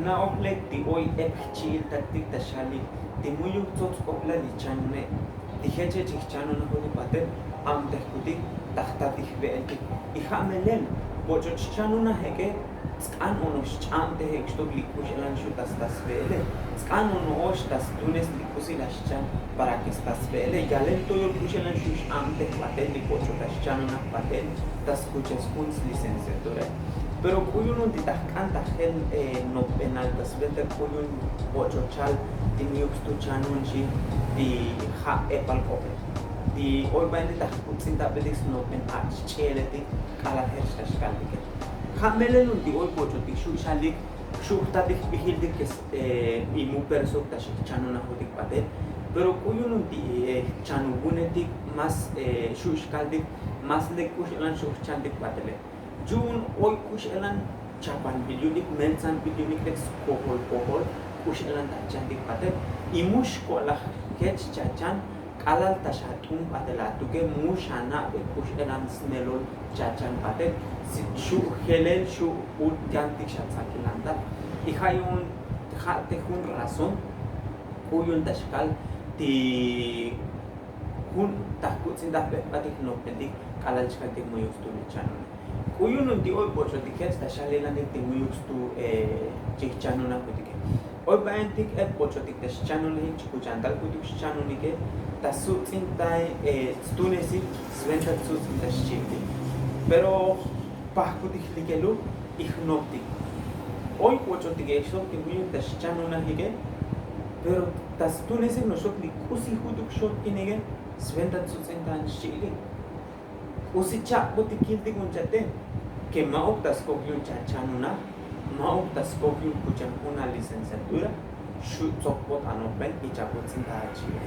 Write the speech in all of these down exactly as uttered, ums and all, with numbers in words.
Na'oj lek ti oy ep jchi'iltaktik ta xalik ti mu'yuk tsots k'oplal li chanune'. Ti jeche' chijchanunajutik patel a'mtejkutik ta jtatik jve'eltik. Y ja' melel boch'o chchanunaj ek'e. Tsk'an ono'ox ch'a'mtej ek' xtok li k'u x'elan xu' ta stasve'ele. Tsk'an ono'ox ta stunes li k'usi laj xchan para ke stasve'ele. Yalel toyol k'u x'elan xu' x'a'mtej patel li boch'o ta xchanunaj patel ta skuches jun slicenciatura'e. Pero k'u yu'un ti ta jk'an ta jel nopbenal ta sventa k'u yu'un boch'o chal ti mu'yuk stu chanun xi ti ja' epal k'ope. Ti oy ba'inti ta jkuts'intabetik snopben ach' ch'i'eletik k'alal jech ta xkaltike. Ja' melel un ti oy boch'otik xu' xalik xu' jtatik jbijiltik ke y mu persok ta xijchanunajutik patel. Pero k'u yu'un un ti jchanubunetik más xu' xkaltik más lek k'u x'elan xu' jchantik patele. Yu'un oy k'u x'elan chapanbil yu'unik meltsanbil yu'unik lek skojol kojol k'u x'elan ta chantik patel. Y mu xko'laj jech chachan k'alal ta xat'un patel atuke mu xana'be k'u x'elan smelol chachan patel. Xu' jelel xu' ut yantik xatsakilanta. Y ja' yu'un ja' te jun razón k'u yu'un ta xkal ti jun ta jkuts'intajbe jbatik jnopbentik k'alal chkaltik mu'yuk stu li chanune'. K'u yu'un un ti oy boch'otik jech ta xalilantik ti mu'yuk stu chijchanunajutike. Oy ba'intik ep boch'otik ta xchanunajik chkuchantal kutuk xchanunike ta suts'intay stunesik sventa tsuts'inta xchi'tik. Pero pajkutik jlikelu y jnoptik. Oy boch'otik ek'xtok ti mu'yuk ta xchanunajike. Pero ta stunesik noxtok li k'usi jutuk xotkinike sventa tsuts'inta xchi'tik. K'usi cha'botik kiltik un chate ke ma'uk ta skoj yu'un chachanunaj ma'uk ta skoj yu'un kuchan jun alicenciatura. Xu' tsokbot anopben y chakuts'inta achi'e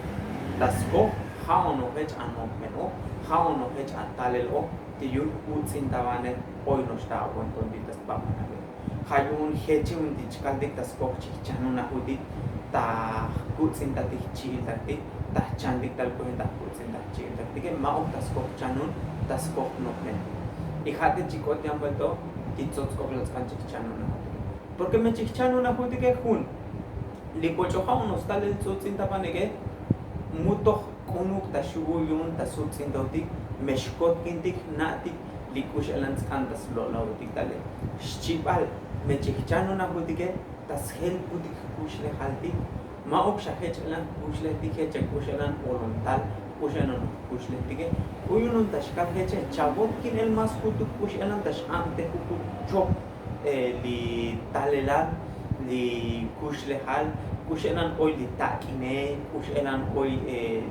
ta skoj ja' onoj jech anopben o ja' onoj jech atalel o ti yu'un kuts'inta vane. Oy noxta apontontik ta spamanale ja' yu'un jeche' un ti chkaltik ta skoj chijchanunajutik ta jkuts'intatik jchi'iltaktik ta jchantik tal k'u jech ta jkuts'inta jchi'iltaktike ma'uk ta skoj chanun ta skoj nopben. Y ja' te chik'ot yan vuelto ti tsots k'oplal tsk'an chijchanunajutike. Porke me chijchanunajutike jun li boch'o ja' ono'ox talel tsuts'inta vaneke mu toj k'unuk ta xu'u yu'un ta suts'intotik me xkotkintik jna'tik li k'u x'elan tsk'an ta slo'laotik tale. Xchibal me chijchanunajutike ta sjelbutik jkuxlejaltik. Ma'uk xa jech elan jkuxlejtik jech k'u x'elan olontal k'u x'elan jkuxlejtike. K'u yu'un un ta xkal jeche' chabot kin el más jutuk k'u x'elan ta x'a'mtejuk jun chop li talelal li kuxlejal k'u x'elan oy li tak'ine k'u x'elan oy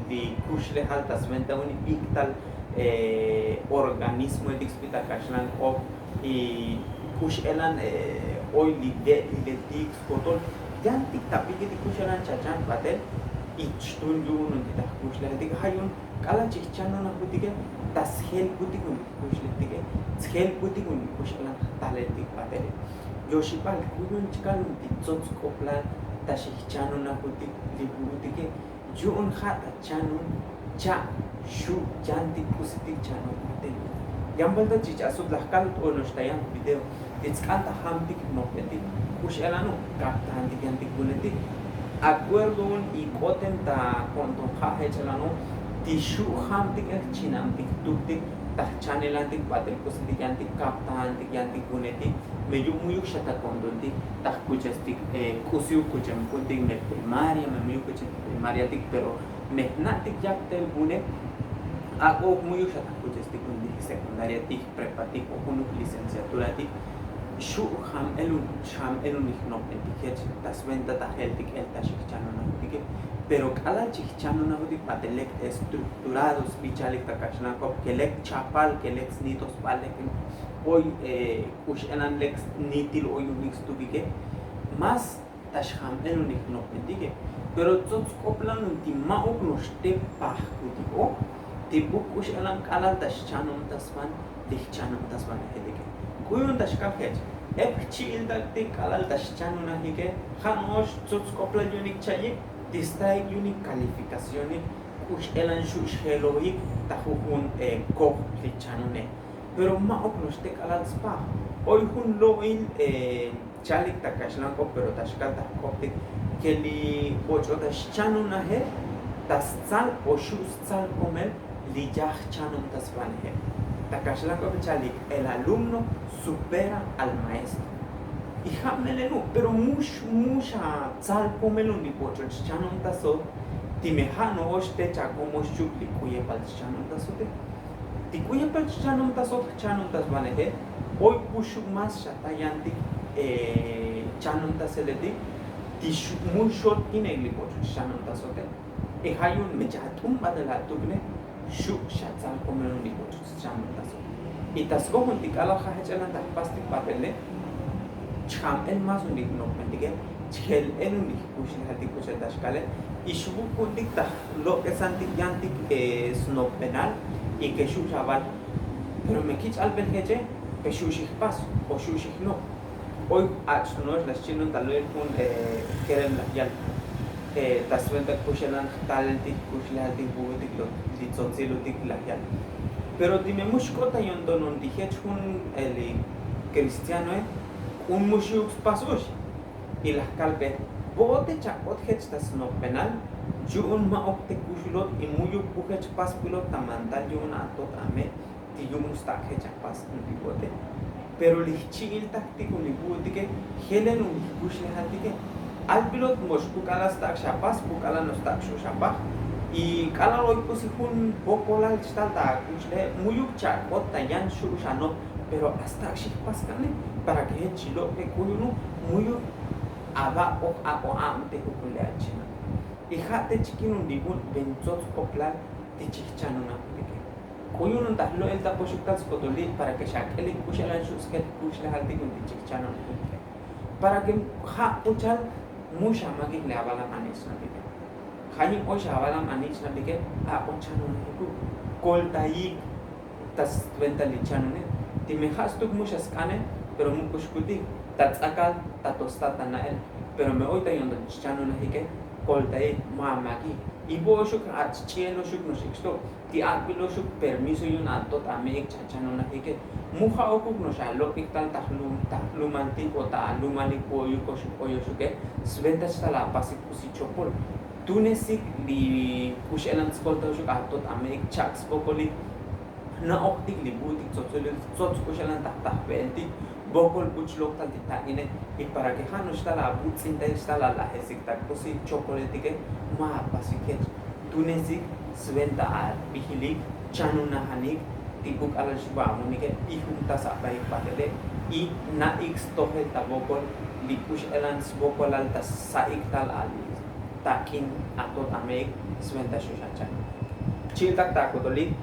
li kuxlejal ta sventa un bik'tal organismo etik spita kaxlan k'op y k'u x'elan oy li ve'liletik skotol yantik ta bik'etik k'u x'elan chachan patel. Y xtun yu'un un ti ta jkuxlejaltik ja' yu'un k'alal chijchanunajutike ta sjelbutik un kuxlejtike. Sjelbutik un k'u x'elan jtaleltik patele. Yoxibal k'u yu'un chkal un ti tsots k'oplal ta xijchanunajutik li vu'utike yu'un ja' ta chanun cha' xu' yantik k'usitik chanun patel. Yan vuelta chich' asut laj kal ono'ox ta yan video ti tsk'an ta jamtik jnopbetik k'u x'elan un kaptajantik yantik vunetik. Acuerdo un y k'otem ta ko'nton ja' jech elan un ti xu' jamtik el jchinabtik jtuktik ta jchanelantik batel k'usitik yantik kaptajantik yantik vunetik. Me yu' mu'yuk xa ta ko'ntontik ta jkuchestik k'usiuk kuchemkuntik me primaria me mu'yuk kuchestik primariatik pero me jna'tik yak tel vune. Ak'ouk mu'yuk xa ta jkuchestik kuntik secundariatik prepatik o junuk licenciaturatik. Xu' jam el un jam el un ijnopbentik jech ta sventa ta jeltik el ta xijchanunajutike. Pero k'alal chijchanunajutike batel lek estructurados bichalik ta kaxlan k'op ke lek chapal ke lek snitojsbal lek oy k'u x'elan lek snitil oy unik stukike. Más ta xjam el unik jnopbentike. Pero tsots k'oplal un ti ma'uk no'ox te pajkutik o ti buk k'u x'elan k'alal ta xchanom ta svan li jchanom ta svan ejelike. K'u yu'un ta xkal jech ep jchi'iltatik k'alal ta xchanunajike ja' no'ox tsots k'oplal yu'unik cha'yik ti staik yu'unik kalifikacionik k'u x'elan xu' xjeloik ta jujun koj li chanune. Pero ma'uk no'ox te k'alal spaj oy jun lo'il Chalik ta kaxlank'op pero ta xkal ta jk'optik ke li boch'o ta xchanunaje ta stzal o xu' stzal komel li yaj chanon ta svaneje. Ta kaxlank'op chalik el alumno supera al maestro. Y ja' melenu pero mux mux atzal komelun li boch'o xchanon ta sot. Ti me ja' no'ox te chakomox chuk li k'uyepal xchanon ta sote. Ti k'uyepal xchanon ta sot xchanon ta svaneje. Oy puxu' mas xa ta yantik chanon ta seletik ti mu xot kinek li boch'o xchanon ta sote. E ja' yu'un me chat'un batel atukne xu' xatzal komelun li boch'o xchanon ta sot. Y ta skojun ti k'alal ja' jech'elan ta jpastik batele. Chjam el mas un li jnopbentike chjel el un li jkuxlejal ti k'uxel ta xkale. Y xvuk'untik ta jlok'esantik yantik snopbenal y ke xu' xaval. Pero me kich' albel jeche pe xu' xijpas o xu' xijnop. Oy ach' no'ox la xchinon ta lo'il jun kerem laj yal ta sventa k'uxelan jtalel ti jkuxlejal ti jvu'utik li tzotzilutik laj yal. Pero ti me mu xk'ot ta yontonon ti jech jun li kristianoe k'un mu xyuk spas ux. Y laj kalbe bo'ote chak'ot jech ta snopbenal yu'un ma'uk te kuxulot y mu yuk bu jech pasbilot ta mandal yu'un atot ame' ti yu'un stak' jech apas jun ti bo'ote. Pero li jchi'il taktik jun li bu'utike jelen jun li jkuxlejaltike. Albilot mox bu k'alal stak' xapas bu k'alal nox stak' xu' xapaj. Y k'alal oy k'usi jun bokolal xtal ta akuxleje mu yuk chak'ot ta yan xu' xanop. Pero a stak' xijpas kane para ke jech chilok'e k'u yu'un mu yuk aba' oj ak'o a'm te jukun li achina. Y ja' te chikin jun li bu'n ben tzotz k'oplal ti chijchanunajutike. K'u yu'un ta jlo'el ta poxuk tal skotoli para ke xak'el li k'uxelan xu' sjet jkuxlejaltik jun ti chijchanunajutike. Para ke ja' k'u chal mu xamakik li avalam anich'nabike. Ja' yin oy xavalam anich'nabike ak'o chanunajikuk. Koltayik ta sventa li chanunel ti me ja' stuk mu xa sk'ane. Pero mu k'uxkutik ta tz'akal ta tostat ta na'el. Pero me oy ta yonton xchanunajike koltayik ma amakik. Y bo'oxuk ach' ch'i'el oxuk nox ikxtok ti ak'bil oxuk permiso yu'un atot ame'ik chachanunajike. Mu ja'okuk nox alok'ik tal ta jlumaltik o ta alumalik bo'oyuk oxuk oy oxuke sventa xtal apasik k'usi chopol. Tunesik li k'uxelan tskolta oxuk atot ame'ik chak' svokolik. Jna'ojtik li bu'utik tzotzolil tsots k'uxelan ta jtajbe'eltik. Vokol buch loktal ti tak'ine. Y para ke ja' noxtal abuts'intail xtal alajesik ta k'usi chokoletike ma apasik jech. Tunesik sventa abijilik chanunajanik ti bu k'alal xu' amonike. Y jun tas abaik batele y na'ik stojel ta vokol li k'uxelan svokolal ta sa'ik tal ali tak'in atot ame'ik sventa xu' xachan. Chi'iltak ta akotolik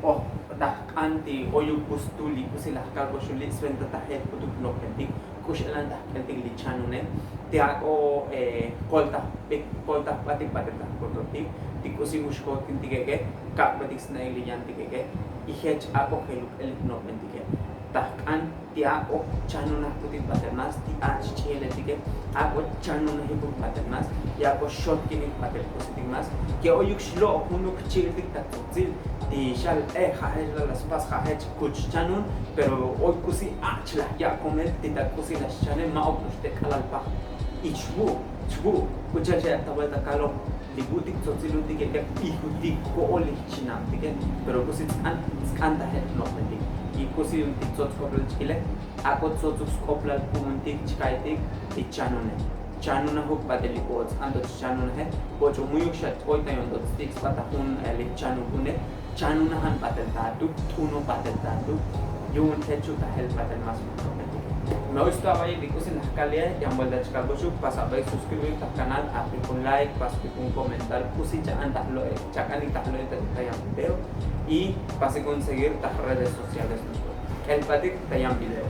oj ta jk'an ti oyuk bu stul li k'usi laj kalboxuli sventa ta jel k'utuk nopbentik k'uxelan ta jk'eltik li chanunel ti ak'o kolta jbatik batel ta jkototik ti k'usi mu xkotintikeke. Kak'betik sna'ik li yantikeke y jech ak'o jeluk'elik nopbentike. Ta jk'an ti ak'o chanunajkutik batel mas ti ach' ch'i'eletike. Ak'o chanunajikuk batel mas y ak'o xotkinik batel k'usitik mas ke oyuk xlo' junuk chi'iltik ta tzotzil ti xal e ja' jech lal la spas ja' jech kuch chanun. Pero oy k'usi ach' laj ya' komel ti ta k'usi la xchane ma'uk nox te k'alal paj. Y chvu' chvu' k'u cha'al xa ya' ta vuelta kaloj li bu'tik tzotzilutike ke ijutik ko'ol li jchinabtike. Pero k'usi tsk'an tsk'an ta jech nopbentik y k'usi ti tsots k'oplal chkile. Ak'o tsotsuk sk'oplal ku'untik chka'etik ti chanunel. Chanunajuk batel li bo'ots anto chchanunaje. Boch'o mu'yuk xa t'oy ta yonto tstik sba ta jun li chanujune. Chanunajan batel ta atuk t'uno batel ta atuk. Yu'un jech xu' ta jel batel mas. Me oy sto abaik li k'usi laj kale yan vuelta chkalboxuk pas abaik suskribir ta jkanal apik jun like pas pik jun komentar k'usi cha'an ta jlo'el chak'anik ta jlo'el ta yan video. Y pasik jun seguir ta jredes sociales noxk'o k'elpatik ta yan video.